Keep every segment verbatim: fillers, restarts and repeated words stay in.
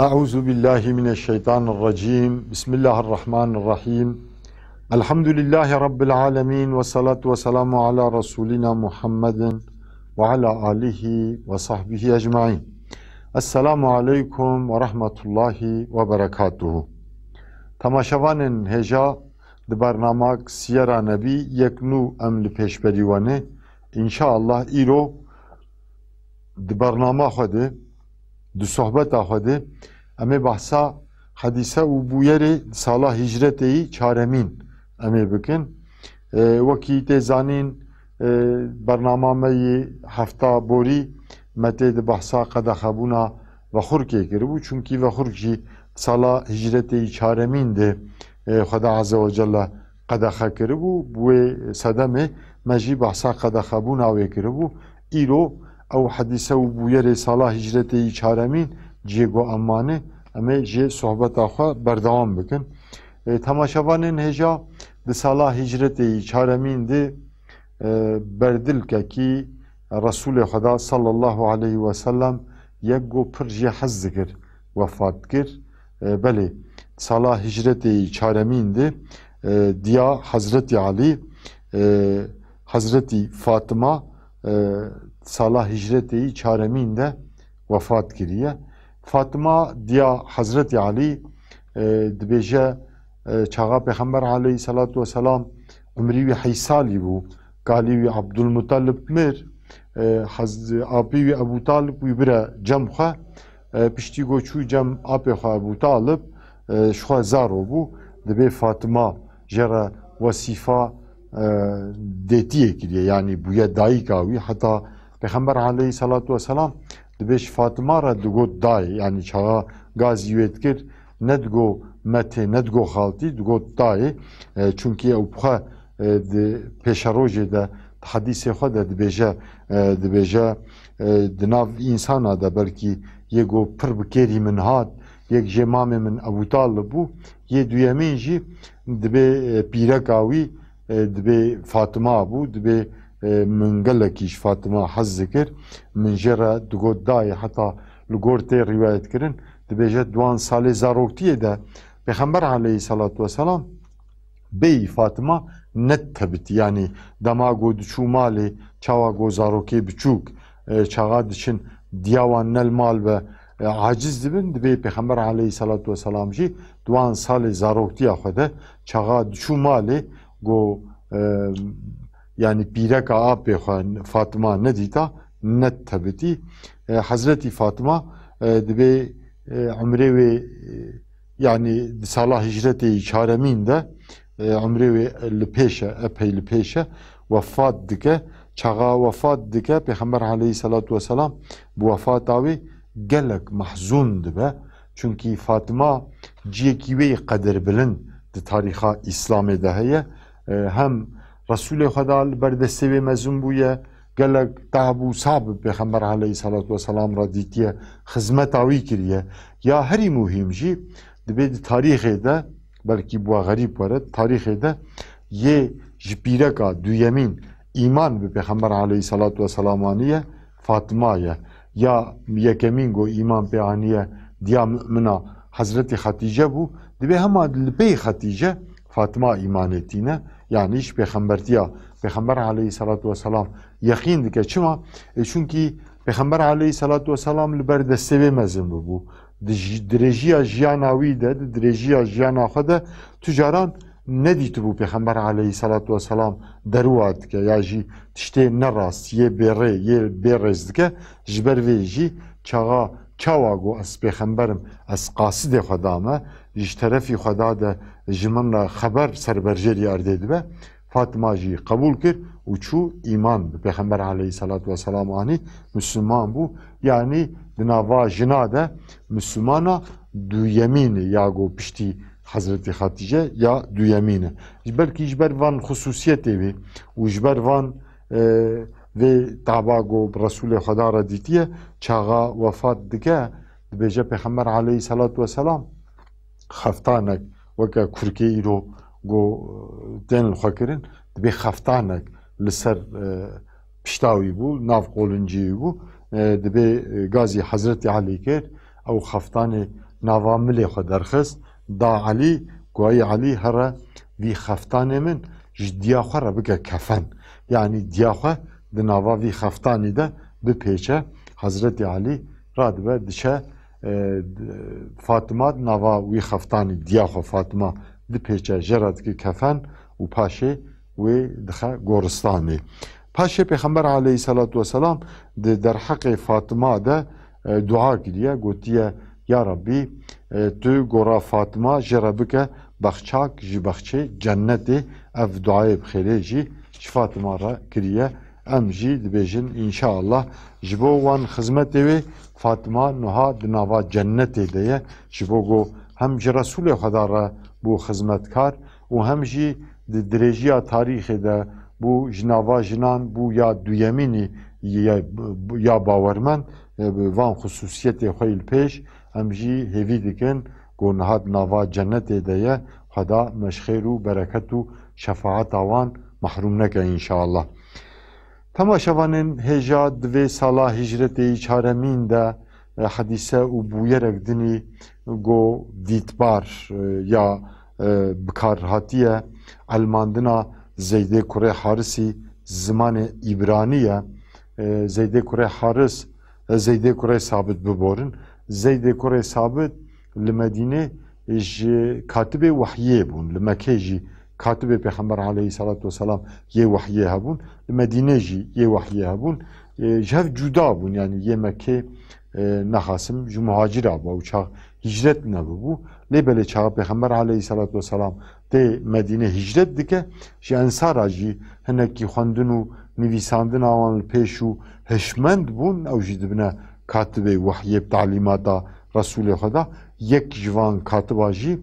أعوذ بالله من الشيطان الرجيم. بسم الله الرحمن الرحيم. الحمد لله رب العالمين، والصلاة والسلام على رسولنا محمد وعلى آله وصحبه أجمعين. السلام عليكم ورحمة الله وبركاته. Temaşevanên hêja, di bernamak Siyera Nebî yek nû em li pêşberî we ne. Înşaallah îro di bernama xwe de, di sohbeta xwe de, em ê behsa hedîse û bûyerê sala hicretê yî çaremîn em ê bikin. E, wekî tê zanîn, e, bernama me yî hefta borî me tê di behsa qedexebûna Vexurkê kiribû. Çunkî Vexurk jî sala hicretê yî çaremîn de, e, Xweda Azze ve Celle qedexe kiribû, bi wê sedemê me jî behsa qedexebûna wê kiribû. Îro ew hedîse û bûyerê sala hicretê yî çaremîn cihê ku em mane, em ê jê sohbeta xwe berdewam bikin. E, temaşevanên hêja, di sala hicretê yî çaremîn de, e, berdilkekî Resûlê Xweda sallallahu aleyhi ve sellem yek ku pir jê hez dikir, wefat kir. E, belê, sala hicretê yî çaremîn de, e, diya Hezretî Elî, e, Hezretî Fatima, e, sala hicretê yî çaremîn de wefat kiriye. Fatima diya Hezretî Elî, e, dibêje, e, çaxa Pêxember aleyhisselatu vesselam umrî wî heyş salî bû, kalî wî Abdulmutalib mir, e, hez-, apî wî Ebû Talib wî bire cem xwe, e, piştî ku çû cem apê xwe Ebû Talib, e, ji xwe zaro bû, dibê Fatima jê re wesîfa, e, dêtiyê kiriye, yanî bûye dayika wî. Heta Pêxember aleyhisselatu vesselam dibê ji Fatima re digot dayê, yanî çaxa gazî wê dikir, ne digo metê, ne digo xaltî, digot dayê. E, çunkî ew bi xwe, e, di pêşerojê de, di hedîsê xwe de dibêje, e, dibêje, e, di nav însana de belkî yê ku pir bi kêrî min hat, yek jê mamê min Ebû Talib bû, yê duyemîn jî dibê, e, pîreka wî, e, dibê Fatima bû, dibê, e, min gelekî ji Fatima hez dikir, min jê re digot dayê, heta li gor tê rîwayet kirin, dibêje di wan salê zaroktiyê de Pêxember aleyhisselatu vesselam bêyî Fatima neditebitî, yanî dema ku diçû malê, çawa ku zarokê biçûk, e, çaxa diçin diya wan ne li mal be, e, aciz dibin, dibê Pêxember aleyhisselatu vesselam jî di wan salê zaroktiya xwe de çaxa diçû malê ku, e, yanî pîreka apê xwe Fatima nedîta, neditebitî. E, Hezretî Fatima, e, dibê, e, umrê wê, e, yanî di sala hicretê yî çaremîn de, e, umrê wê li pêş e, epey li pêş e, wefat dike. Çaxa wefat dike, Pêxember aleyhisselatu vesselam bi wefata wê gelek mehzûn dibe. Çunkî Fatima ciyekî wê yî qedirbilind di tarîxa Îslamê de heye. E, hem Resûlê Xweda li ber destê wê mezin bûye, gelek tab û sab bi Pêxember aleyhisselatu vesselam re dîtiye, xizmeta wî kiriye. Ya herî muhîm jî dibê di tarîxê de, belkî bi we xerîb were, di tarîxê de yê ji pîreka duyemîn îman bi Pêxember aleyhisselatu vesselam aniye, Fatima ye. Ya yekemîn ku îman pê aniye diya mumina Hezretî Xetîce bû, dibê hema li pey Xetîce Fatima îmanê tîne. Yanî ji pêxembertiya, Pêxember aleyhisselatu vesselam yeqîn dike. Çima? E, çunkî Pêxember aleyhisselatu vesselam li ber destê wê mezin bibû. Di ji-, dirêjiya jiyana wî de, di dirêjiya jiyana xwe de tu caran nedîtibû Pêxember aleyhisselatu vesselam deruwa dike ya jî tiştê nerast, yê bêrê, yê bêrêz dike. Ji ber vê jî çaxa çawa ku ez pêxember im, ez qasidê xwe dame, ji terefî Xweda de ji min re xeber ser berjêrî erdê dibe. Fatima jî qebûl kir û çû îman bi Pêxember aleyhisselatu vesselam anî, Misliman bû. Yanî di nava jina de Mislimana duyemîn e, ya ku piştî Hezretî Xetîce ya duyemîn e. Ji belkî ji ber van xusûsiyetê wê û ji ber van, e, vê taba ku bi Resûlê Xweda re dîtiye, çaxa wefat dike, dibêje Pêxember aleyhisselatu vesselam xeftanek, weke kurkê îro ku, e, tên li xwe kirin, dibê xeftanek li ser, e, pişta wî bû, nav qolincê wî bû. E, dibê, e, gazî Hezretî Elî kir, ew xeftanê nava milê xwe derxist, da Elî, ku ey Elî here vî xeftanê min ji diya xwe re bike kefen. Yanî diya xwe di nava vî xeftanî de bipêçe. Hezretî Elî radibe diçe, e, Fatima di nava wî xeftanî, diya xwe Fatima dipêçe, jê re dike kefen û paşê wê dixe goristanê. Paşê Pêxember aleyhisselatu vesselam di derheqê Fatima de, e, dua kiriye, gotiye, Ya Rabbî, e, tu gora Fatima jê re bike bexçak ji bexçê cennetê. Ev duayê bi xêrê jî ji Fatima re kiriye. Em jî dibêjin, înşaallah, ji bo wan xizmetê wê Fatima nuha di nava cennetê de ye. Ji bo ku hem ji Resûlê Xweda re bû xizmetkar û hem jî di dirêjiya tarîxê de bû ji nava jinan bû ya duyemînî ya, ya bawermend, e, bi van xusûsiyetê xwe yî li pêş. Em jî hêvî dikin ku niha di nava cennetê de ye. Xweda me ji xêr û bereket û şefaeta wan mehrûm neke înşallah. Temaşevanên hêja, di vê sala hicretê yî çaremîn de, e, hedîse û bûyerek dinî go dîtbar, e, ya, e, bi kar hatiye elmandina Zeydê kurê Harisî, zimanê îbranî ye. E, Zeydê kurê Haris, e, Zeydê kurê Sabit biborin. Zeydê kurê Sabit li Medînê ji katibê wehyê bûn. Li Mekê jî katibê Pêxember aleyhisselatu vesselam yê wehyê hebûn. Li Medînê jî yê wehyê hebûn. E, ji hev cuda bûn, yanî yê Mekê, e, nexasim ji muhacira bû. Ew çax hicret nebibû. Lê belê çaxa Pêxember aleyhisselatu vesselam tê Medînê hicret dike, ji ensara jî hinekî xwendin û nivîsandina wan li pêş û hişmend bûn, ew jî dibine katibê wehyê bi talîmata Resûlê Xweda. Yek ji van katiba jî,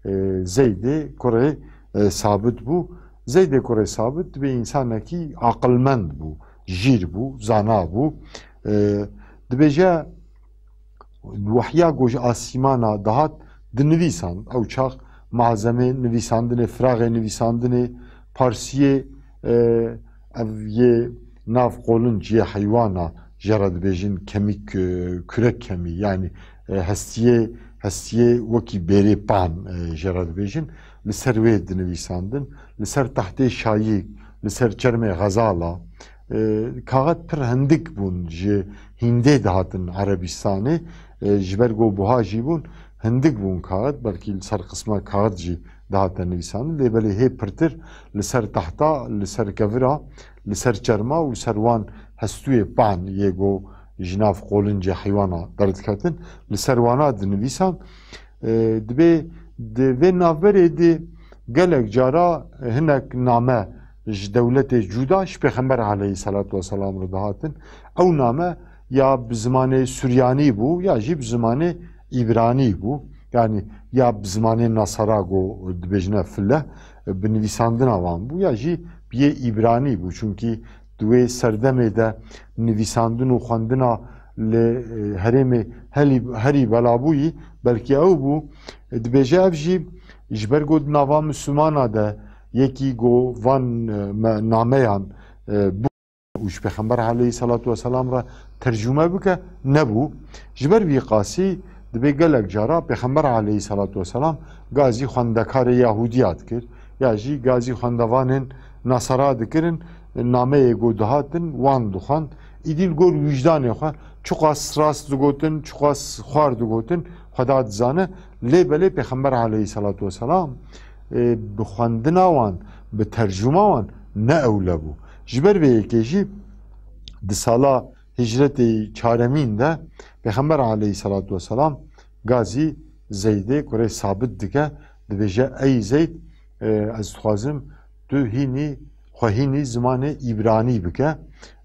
e, Zeydê kurê, e, Sabit bû. Zeydê kurê Sabit dibê însanekî aqilmend bû, jîr bû, zana bû. E, dibêje, wehya ku ji asîmana dihat dinivîsand. Ew çax malzemê nivîsandinê, firaxê nivîsandinê, parsiyê, e, ev yê nav qolinc yê heywana, jê re dibêjin kemîk, e, kürek kemî, yanî, e, hestiyê, hestiyê wekî bêrê pan, e, jê re dibêjin, li ser wê dinivîsandin, li ser tehtê şayîk, li ser çermê xezala, e, kaxet pir hindik bûn ji Hîndê dihatin Erebistanê, e, ji ber ku buha jî bûn, hindik bûn kaxet, belkî li ser qisma kaxet jî dihate nivîsandin, lê belê hê pirtir li ser tehta, li ser kevira, li ser çerma û li ser wan hestûyê pan yê ku ji nav qolincê heywana derdiketin, li ser wana dinivîsand. E, dibê di vê navberê de gelek cara hinek name ji dewletê cuda ji Pêxember aleyhisselatu vesselam re dihatin. Ew name ya bi zimanê suryanî bû ya jî bi zimanê îbranî bû. Yanî ya bi zimanê nasara ku dibêjine file, bi nivîsandina wan bû ya jî bi yê îbranî bû. Çunkî di wê serdemê de nivîsandin û xwendina li, e, herêmê helî-, herî bela bûyî, belkî ew bû. E, dibêje ev jî ji ber ku di nava Mislimana de yekî ku van, e, me-, nameyan, e, bû û ji Pêxember aleyhisselatu vesselam re tercûme bike, nebû. Ji ber vî qasî dibê gelek cara Pêxember aleyhisselatu vesselam gazî xwendekarê Yahûdiya dikir, ya jî gazî xwendevanên Nasara dikirin, nameyê ku dihatin wan dixwend. Îdî li gor wijdanê xwe çiqas rast digotin, çiqas xwar digotin, Xweda dizane. Lê belê Pêxember aleyhisselatu vesselam, e, bi xwendina wan, bi tercûma wan ne ewle bû. Ji ber vê yekê jî di sala hicretê çaremîn de Pêxember aleyhisselatu vesselam gazî Zeydê kurê Sabit dike, dibêje, Ey Zeyd, e, ez dixwazim tu hînî, xwe hînî zimanê îbranî bike.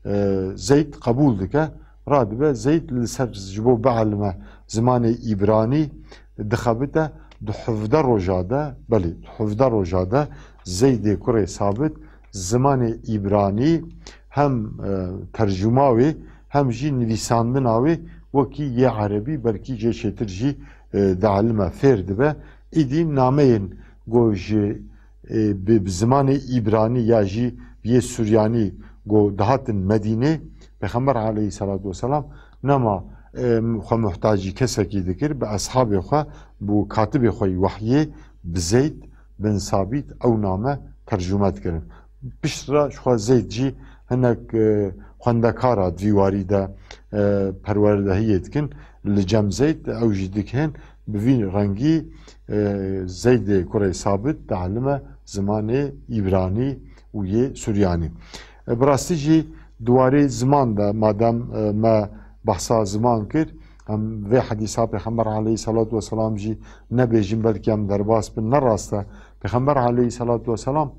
E, Zeyd qebûl dike, radibe. Zeyd li ser ji bo bielime zimanê îbranî dixebite. Di hevdeh roja de, belê, di hevdeh roja de Zeydê kurê Sabit zimanê îbranî hem, e, tercûma wê hem jî nivîsandina wê wekî yê erebî, belkî jê çêtir jî, e, dielime, fêr dibe. Îdî nameyên ku ji, e, bi, bi zimanê îbranî ya jî bi yê suryanî ku dihatin Medînê, Pêxember aleyhisselatu vesselam nema Em, xwe muhtacî kesekî dikir, bi eshabê xwe, bi katibê xwe yî wehyê, bi Zeyd bin Sabît ew name tercûme dikirin. Pişt re ji xwe Zeyd jî hinek, e, xwendekara di vî warî de, e, perwerdehiyê dikin. Li cem Zeyd ew jî dikin. Bi vî rengî, e, Zeydê kurê Sabit dielime zimanê îbranî û yê suryanî. E, bi rastî jî di warê ziman de, madem, e, me behsa ziman kir, em vê hedîsa Pêxember aleyhisselatu vesselam jî nebêjin, belkî em derbas bin, ne rast e. Pêxember aleyhisselatu vesselam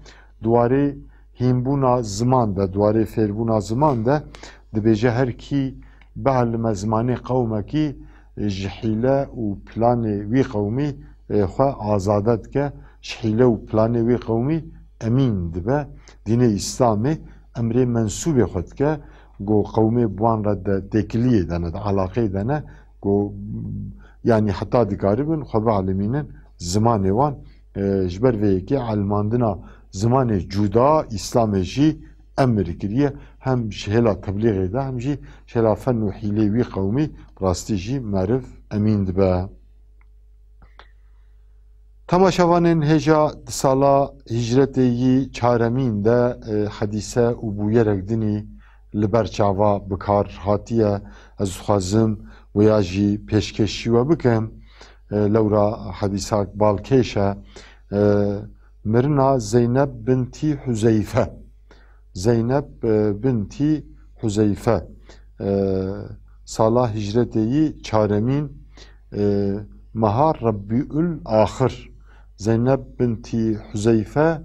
di warê hînbûna ziman de, di warê fêrbûna ziman de dibêje, her kî bielime zimanê qewmekî, e, ji hîle û planê wî qewmî, e, xwe azade dike, ji hîle û planê wî qewmî emîn dibe. Dînê Îslamê emrê mensûbê xwe dike, ku qewmê bi wan re de têkiliyê de ne, de eleqeyê de ne, ku, yanî heta dikaribin xwe bielîmînin zimanê wan. E, ji ber vê yekê elmandina zimanê cuda Îslamê jî emir kiriye. Hem ji hêla teblîxê de, hem jî ji hêla fen û hîlê wî qewmî rastî jî meriv emîn dibe. Temaşevanên hêja, di sala hicretê yî çaremîn de, e, hedîse û bûyerek dinî li ber çava bi kar hatiye. Ez dixwazim wêya jî pêşkêşî we bikim. E, lewra hedîsak balkêş e. E, mirina Zeyneb bintî Huzeyfe. Zeyneb, e, bintî Huzeyfe, e, sala hicretê yî çaremîn, e, meha Rebîul Axir. Zeyneb bintî Huzeyfe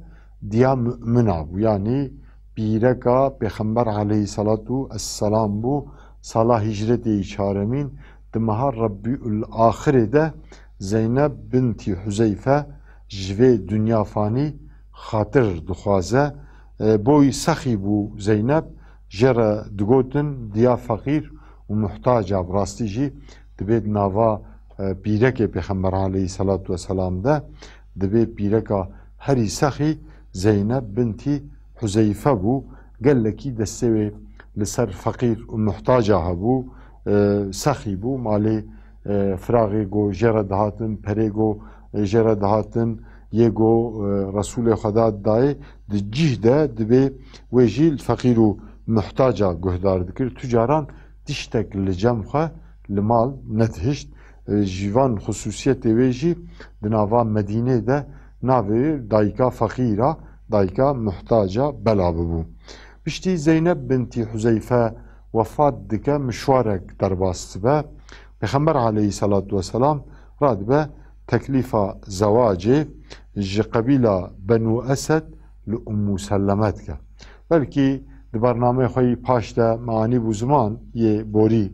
diya mumina bû, yanî pîreka Pêxember aleyhisselatu esselam bû. Sala hicretê yî çaremîn di meha Rebîul Axirê de Zeyneb bintî Huzeyfe ji vê dinya fanî xatir dixwaze. E, boy sexî bû Zeyneb, jê re digotin diya feqîr û muhtaca, bi rastî jî dibê di nava, e, pîrekê Pêxember aleyhisselatu vesselam de, dibê pîreka herî sexî Zeyneb bintî Huzeyfe bû. Gelekî destê wê li ser feqîr û muhtaca hebû, e, sexî bû. Malê, e, firaxê ku jê re dihatin, perê ku, e, jê re dihatin, yê ku, e, Resûlê Xweda didayê, di cih de dibê wê jî li feqîr û muhtaca guhdar dikir. Tu caran tiştek li cem xwe li mal nedihişt. E, ji van xusûsiyetê wê jî di nava Medînê de navê dayika feqîra, dayika muhtaca bela bibû. Piştî Zeyneb bintî Huzeyfe wefat dike, mişwarek derbas dibe. Pêxember aleyhisselatu vesselam radibe teklîfa zewacê ji qebîla Benû Esed li Ummû Selleme dike. Belkî di bernameyê xwe yî paş de me anîbû ziman yê borî.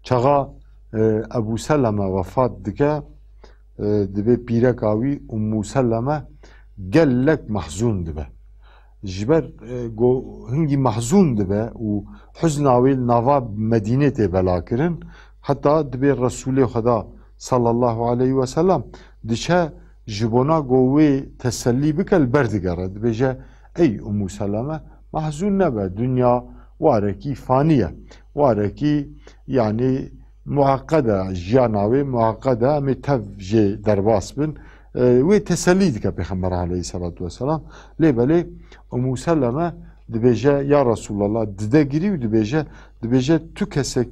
Çaxa, e, Ebû Seleme wefat dike, e, dibê pîreka wî Ummû Seleme gelek mehzûn dibe. Ji ber, e, ku hingî mehzûn dibe û huzna wê li nava Medînê tê belakirin, heta dibê Resûlê Xweda sallallahu aleyhi ve sellem diçe ji bona ku wê tesellî bike, li ber digere. Dibêje, ey Ummû Seleme, mehzûn nebe, dinya warekî fanî ye. Warekî, yanî, muheqqed e, jiyana wê muheqqed e, em ê tev jê derbas bin. E, wê tesellî dike Pêxember aleyhisselatu vesselam. Lê belê Ummû Seleme dibêje, ya Resûlallah, dide girî û dibêje, dibêje, tu kesek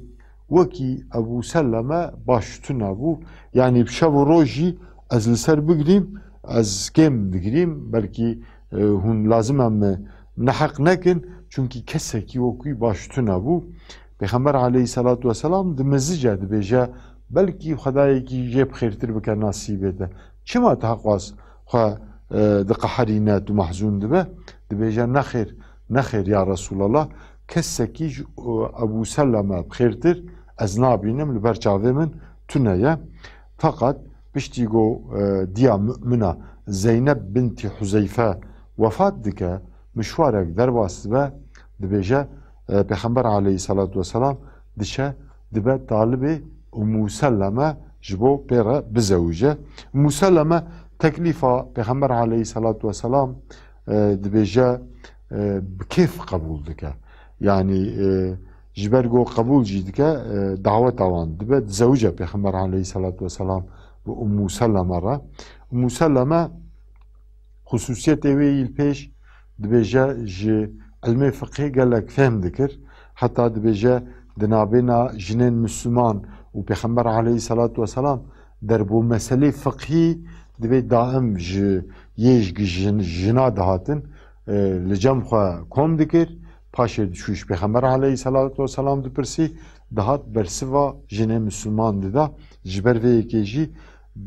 wekî Ebû Seleme baş tune bû. Yanî bi şev û rojî ez li ser bigirîm, ez kêm digirîm, belkî, e, hûn lazim e min neheq nekin, çunkî kesekî wekî baş tune bû. Pêxember aleyhisselatu vesselam di mizice dibêje, belkî Xwedayekî jê bi xêrtir bike nasîbê te. Çima tu heqwas xwe, e, diqeherîne, tu mehzûn dibe? Dibêje, nexêr, nexêr ya Resûlallah, kesekî ji, e, Ebû Seleme bi xêrtir ez nabînim, li ber çavê min tune ye. Feqet piştî ku, e, diya mumina Zeyneb bintî Huzeyfe wefat dike, mişwarek derbas dibe, dibêje, e, Pêxember aleyhisselatu vesselam diçe, dibe talibê Ummû Seleme ji bo pê re bizewice. Ummû Seleme teklîfa Pêxember aleyhisselatu vesselam, e, dibêje, e, bi kêf qebûl dike. Yanî, e, Ji ber ku qebûl jî dike, e, daweta wan dibe, dizewice Pêxember aleyhisselatu vesselam bi Ummu Seleme re. Ummu Seleme xusûsiyetê wê yî li pêş dibêje ji ilmê fiqhê gelek fêhm dikir. Heta dibêje di nabêna jinên Misliman û Pêxember aleyhisselatu vesselam derbo meselê fiqhî divê daim ji yê ji jin-, jina dihatin, e, li cem xwe kom dikir. Paşê diçû ji Pêxember aleyhisselatu vesselam dipirsî, dihat bersiva jinê Misliman dida. Ji ber vê yekê jî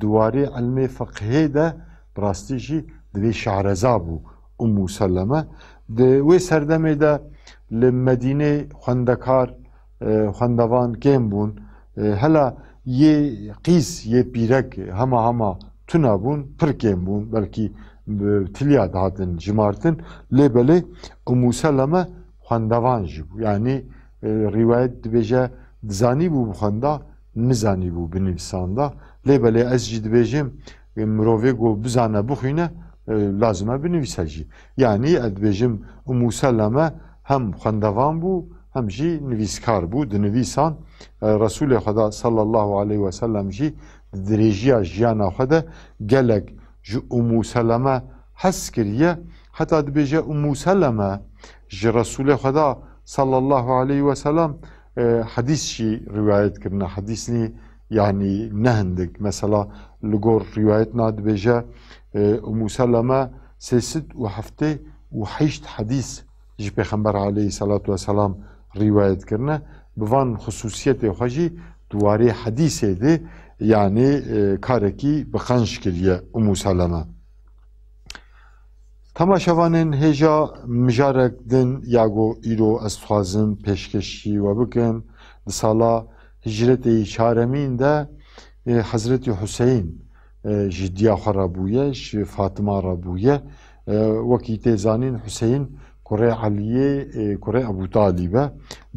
di warê ilmê fiqhê de bi rastî jî divê şareza bû Ummu Seleme. Di wê serdemê de li Medînê xwendekar, e, xwendevan kêm bûn. E, hela yê qîz, yê pîrek hema hema tune bûn, pir kêm bûn, belkî bi tiliya dihatin jimartin. Lê belê Ummu Seleme xwendevan jî bû. Yanî, e, rîwayet dibêje, dizanîbû bixwenda, nizanîbû binivîsanda. Lê belê ez jî dibêjim, e, mirovê ku bizane bixwîne, e, lazim e binivîse jî. Yanî ez dibêjim, Ummu Seleme hem xwendevan bû, hem jî nivîskar bû, dinivîsan. E, Resûlê Xweda sallallahu aleyhi ve sellem jî di dirêjiya jiyana xwe de gelek ji Ummu Seleme hez kiriye. Heta dibêje Ummu Seleme ji Resûlê Xweda sallallahu aleyhi ve sellem, e, hedîs jî rîwayet kirine. Hedîs nî, yanî ne hindik. Mesela li gor rîwayetna dibêje, e, Ummu Seleme sê sed û heftê û heşt hedîs ji Pêxember aleyhisselatu vesselam rîwayet kirine. Bi van xusûsiyetê xwe jî di warê hedîsê de, yanî, e, karekî bi qenc kiriye Ummu Seleme. Temaşevanên hêja, mijarek din ya ku îro ez dixwazim pêşkêşî we bikim. Di sala hicretê yî çaremîn de, e, Hezretî Huseyn, e, ji diya xwe re bûye, ji Fatima re bûye. E, wekî tê zanîn Huseyn kurê Eliyê, e, kurê Ebû Talîb e.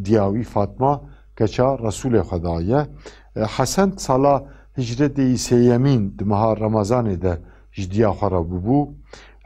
Diya wî Fatma keça Resûlê Xweda ye. E, Hesen sala hicretê yî sêyemîn di meha Remezanê de ji diya xwe re bûbû.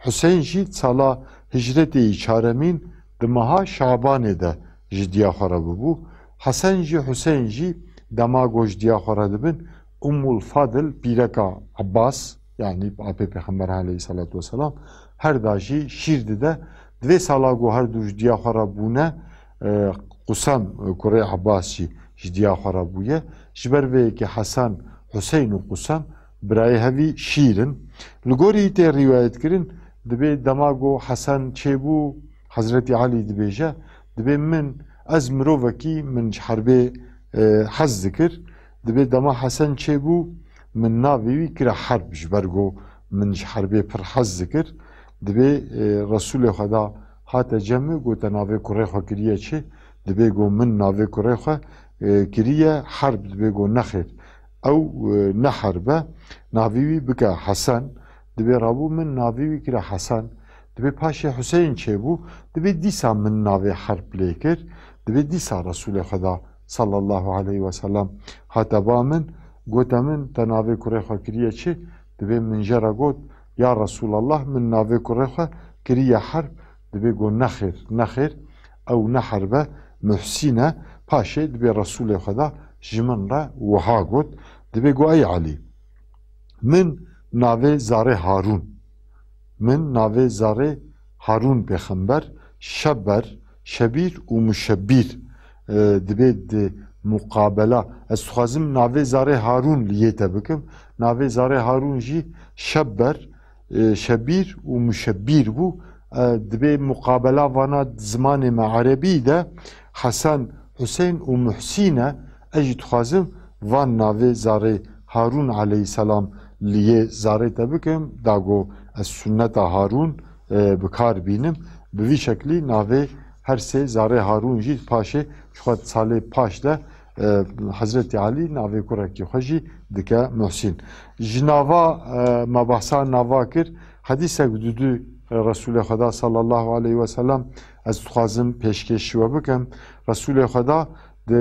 Huseyn jî sala hicretê yî çaremîn di meha Şabanê de ji diya xwe re bûbû. Hesen jî Huseyn jî dema ku ji diya xwe re dibin, Ummul Fadil, pîreka Ebbas, yanî apê Pêxember aleyhisselatu vesselam, her da jî şîr dide. Di vê sala ku her du ji diya xwe re bûne, e, Qusem, e, kurê Ebbas jî ji diya xwe re bûye. Ji ber vê yekê Hesen, Huseyn û Qusem birayê hevî şîr in. Li gorî tê rîwayet kirin, dibê dema ku Hesen çêbû, Hezretî Elî dibêje, dibê min, ez mirovekî min ji herbê, e, hez dikir. Dibê dema Hesen çêbû, min navê wî kira Herb, ji ber ku min ji herbê pir hez dikir. Dibê, e, Resûlê Xweda hate cem min, gote navê kurê xwe kiriye çi? Dibê ku min navê kurê xwe, e, kiriye Herb, dibê ku nexêr. Ew, e, ne Herb e, navê wî bike Hesen. Dibê rabû min navê wî kira Hesen. Dibê paşê Huseyn çêbû, dibê dîsa min navê Herb lê kir. Dibê dîsa Resûlê Xweda sallallahu aleyhi ve sellem hate ba min, gote min, te navê kurê xwe kiriye çi? Dibê min jê re got, ya Resûlallah, min navê kurê xwe kiriye Herb. Dibê got, nexêr, nexêr, ew ne Herb e, Muhsîn e. Paşê dibê Resûlê Xweda ji min re wiha got, dibê got, ey Elî, min navê zarê Harûn, min navê zarê Harûn pêxember, Şebber, Şebîr û Muşebbîr, e, dibê di muqabela. Ez dixwazim navê zarê Harûn li yê te bikim. Navê zarê Harûn jî Şebber, e, Şebîr û Muşebbîr bû. E, dibê muqabela vana di zimanê me erebî de Hesen, Huseyn û Muhsîn e. Ez jî dixwazim van navê zarê Harûn aleyhisselam li yê zarê te bikim, da ku ez sunneta Harûn, e, bi kar bînim. Bi vî şeklî navê her sê zarê Harûn jî paşê ji xwe salê paş de, e, Hezretî Elî navê kurekî xwe jî dike Muhsîn. Ji nava, e, me behsa nava kir, hedîsek dudu, e, Resûlê Xweda sallallahu aleyhi ve sellem ez dixwazim pêşkêşî we bikim. Resûlê Xweda di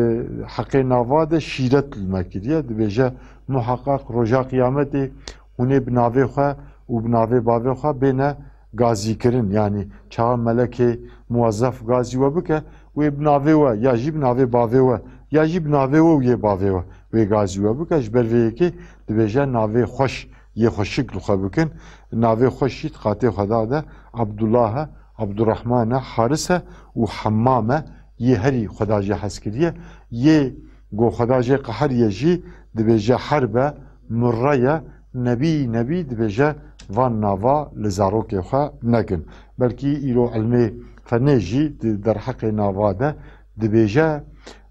heqê nava de şîret li me kiriye. Dibêje, muheqeq roja qiyametê hûn ê bi navê xwe û bi navê bavê xwe bêne gazîkirin. Yanî çawa melekê muwezzef gazî we bike, wê bi navê we ya jî bi navê bavê we ya jî bi navê we û yê bavê we wê gazî we bike. Ji ber vê yekê dibêje navê xweş yê xweşik li xwe bikin. Navê xweş jî di qatê Xweda de Abdullah e, Abdurrahman e, Haris e û Hemmam e. Yê herî Xweda jê hez kiriye. Yê ku Xweda jê qeheriye jî dibêje Herb e, Murre ye. Nebî nebî dibêje van nava li zarokê xwe nekin. Belkî îro ilmê fenê jî di derheqê nava de dibêje,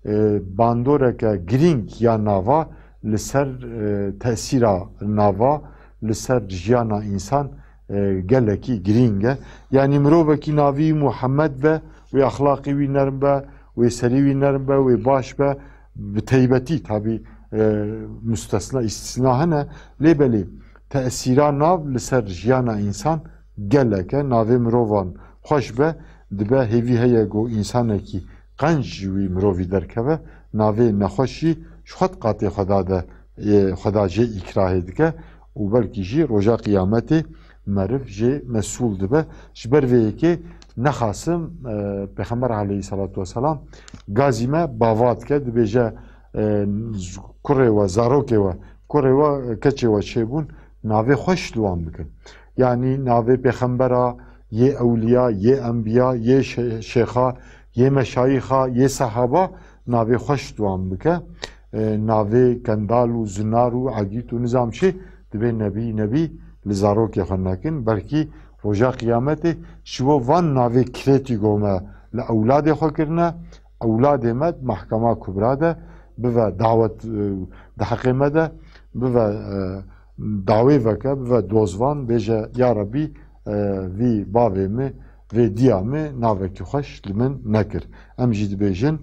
e, bandoreke girîng ya nava li ser, e, tesîra nava li ser jiyana însan, e, gelekî girîng e. Yanî mirovekî navî Muhammed be, wê exlaqî wî nerm be, wê serî wî nerm be, wê baş be, bi teybetî tabî, e, mustesna, îstîsna hene, lê belê tesîra nav li ser jiyana însan gelek e. Navê mirovan xweş be, dibe hêvî heye ku însanekî qenc ji wî mirovî derkeve, navê nexweş jî ji xwe di qatê Xweda de, e, Xweda jê îkrahê dike û belkî jî roja qiyametê meriv jê mesûl dibe. Ji ber vê yekê nexasim, e, Pêxember aleyhisselatu vesselam gazî me bava dike, dibêje, e, kurê we, zarokê we, kurê we, keçê we çêbûn, navê xweş li wan bikin. Yanî navê pêxembera, yê ewliya, yê enbiya, yê şê-, şêxa, yê meşayîxa, yê sehaba navê xweş di wan bike. E, navê kendal û zinar û egît û nizam çi dibê nebî nebî li zarokê xwe nekin. Belkî roja qiyametê ji bo van navê kirêtî ku me li ewladê xwe kirine, ewladê me di Mehkema Kubra de bive dawet, e, di heqê me de bive, e, dawê veke, bive dozvan, bêje, ya Rebî, e, vî bavê min, vê diya min navekî xweş li min nekir. Em jî dibêjin,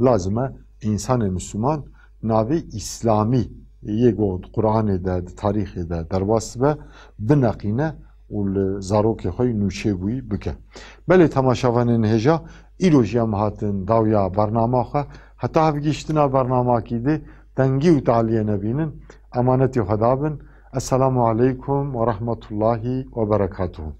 lazim e însanê Misliman navê Îslamî yê ku di Quranê de, di tarîxê de derbas dibe, bineqîne û li zarokê xwe yî nûçeyê bûyî bike. Belê temaşevanên hêja, îro jî em hatin dawiya bernama xwe. Heta hevgihiştina bernamakî dê, tengî û taliyê nebînin. Emanetê Xweda bin. Esselamu aleykum ve rahmetullahi ve berekatuhu.